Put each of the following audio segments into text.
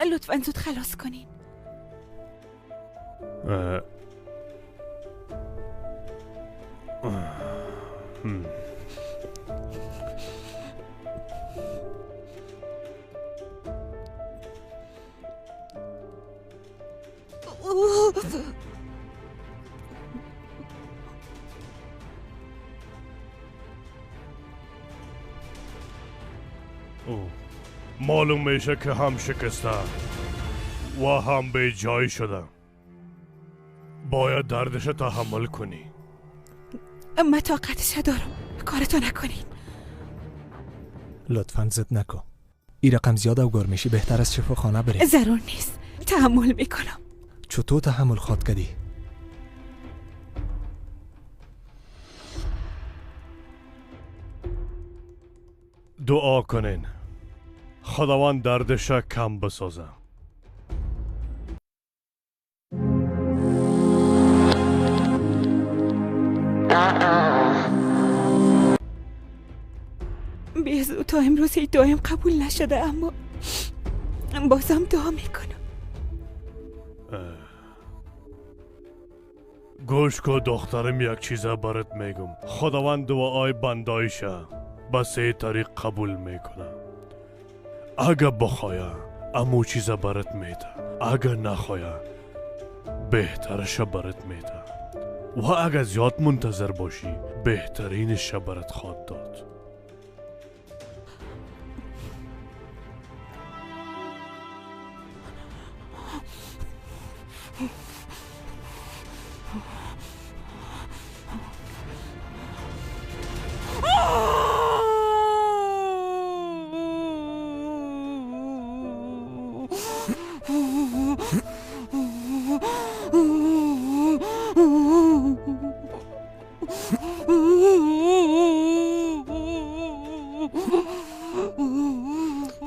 لطفاً زود خلاص کنین. معلوم میشه که هم شکسته و هم به جای شده. باید دردش تحمل کنی. من طاقتش دارم، کارتو نکنین. لطفاً زد نکن. این رقم زیاد اوگار میشی، بهتر از شفاخانه بریم. ضرور نیست، تحمل میکنم. چطور تحمل خواد کردی؟ دعا کنین خداوند دردش کم بسازه. بیزو تا امروز هیچ دعایم قبول نشده، اما بازم دعا میکنم. گوش کن دخترم، یک چیز برات میگم. خداوند دعای بندایشه به سه طریق قبول میکنه. اگه بخواه امو چیز برات میده، اگه نخواه بهترش برات میده، و اگه زیاد منتظر باشی بهترینش برات خواد داد.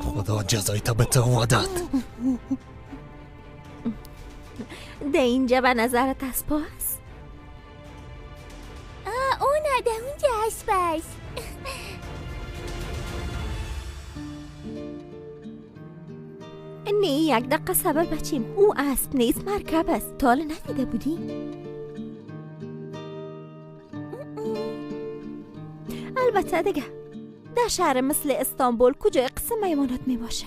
خدا جزای تا به تو داد. ده اینجا به نظرت اسب است؟ اون ده اونجا اسب است. نه یک دقیقه صبر بچیم، او اسب نیست مرکب است. تا حالا ندیده بودی؟ البته دیگه در شهر مثل استانبول کجای قسم حیوانات می باشه؟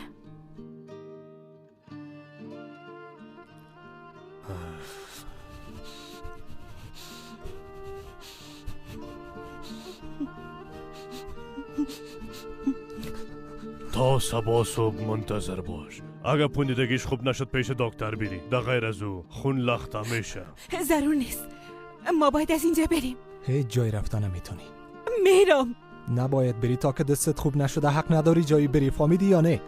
تا صبا صبح منتظر باش. اگه پوندیدگیش خوب نشد پیش دکتر بیری. در غیر از او خون لخته میشه. ضرور نیست، ما باید از اینجا بریم. هیچ جای رفتن نمیتونی. میرم. نباید بری تا که دستت خوب نشده. حق نداری جایی بری، فهمیدی یا نه؟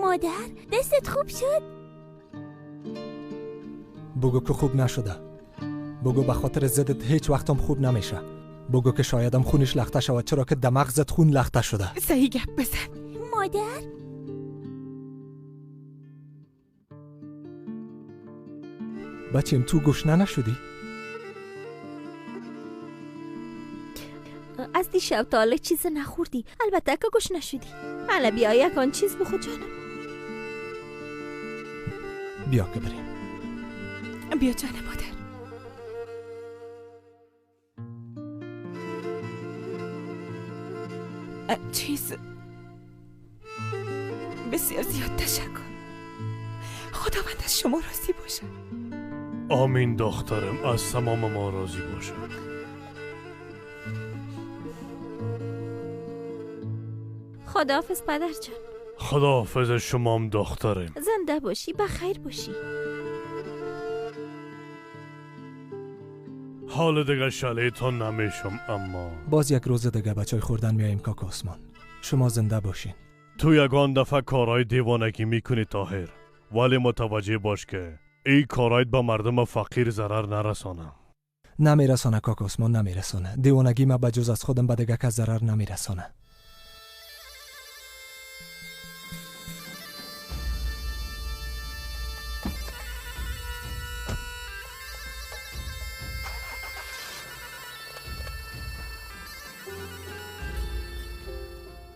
مادر دستت خوب شد؟ بگو که خوب نشده. بگو به خاطر زدت هیچ وقتم خوب نمیشه. بگو که شایدم خونش لخته شود، چرا که دماغ خون لخته شده. صحیح گپ بزن مادر. بچیم تو گشنه نشدی؟ از دیشب تا حالا چیز نخوردی، البته که گشنه شدی. حالا بیا یکان چیز بخور جانم. بیا که بریم. بیا جان مادر. چیز بسیار زیاد تشکر. خداوند از شما راضی باشه. آمین دخترم، از تمام ما راضی باشه. خداحافظ پدر جان. خداحافظ شمام دخترم. زنده باشی، بخیر باشی. حال دیگه شلیتون نمیشم، اما باز یک روز دیگه به چای خوردن میاییم کاکا عثمان. شما زنده باشین. تو یگان دفعه کارهای دیوانگی میکنی طاهر، ولی متوجه باش که ای کارایت به مردم فقیر ضرر نرسانم. نمیرسانه کاک عثمان، نمیرسانه. دیوانگی ما بجز از خودم به دیگه کس ضرر نمیرسانه.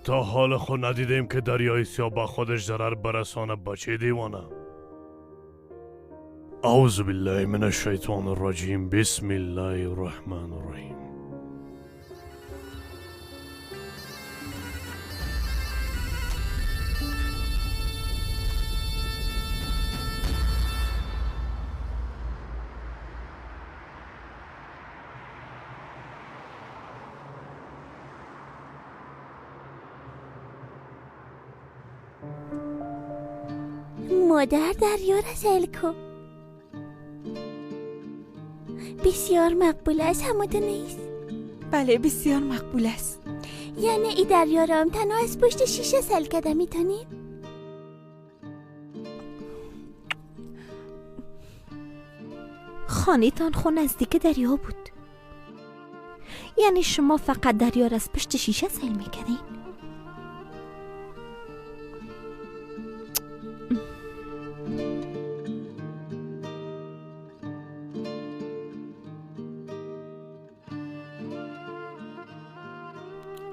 تا حال خود ندیدیم که دریای سیاه با خودش ضرر برسانه. بچه دیوانه. اعوذ بالله من الشیطان الرجیم، بسم الله الرحمن الرحیم. مادر دریا را سیل کو. بسیار مقبول است، همانطور نیست؟ بله بسیار مقبول است. یعنی ای دریا را هم تنها از پشت شیشه سیل کرده میتونیم؟ خانه تان خو نزدیک دریا بود. یعنی شما فقط دریا را از پشت شیشه سیل میکردین؟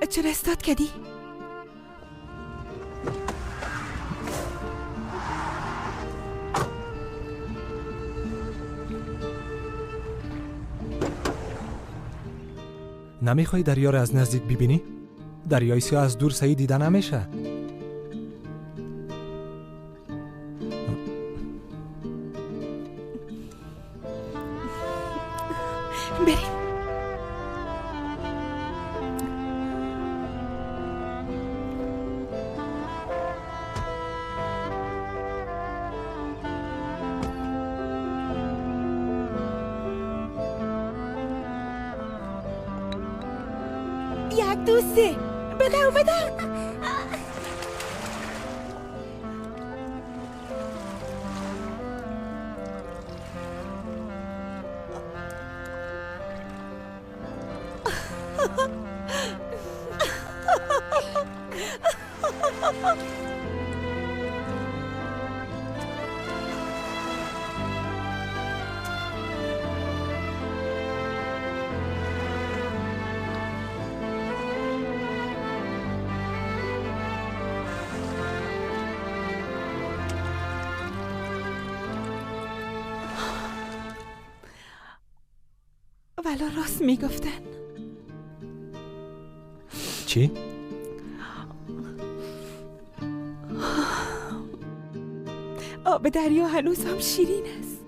چرا استاد کردی؟ نمیخوای دریا را از نزدیک ببینی؟ دریای سیاه از دور صحیح دیده نمیشه. بریم. یک دو سه، بدو بدو. والا راست میگفتن. چی؟ آب دریا هنوز هم شیرین است.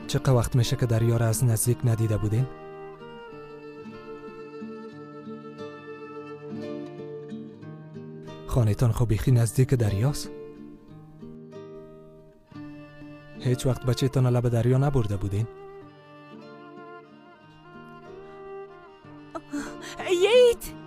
چقدر وقت میشه که دریا را از نزدیک ندیده بودین؟ خانه‌تان خب بیخی نزدیک دریاست؟ هیچ وقت بچه‌تان لب دریا نبرده بودین؟ ییت!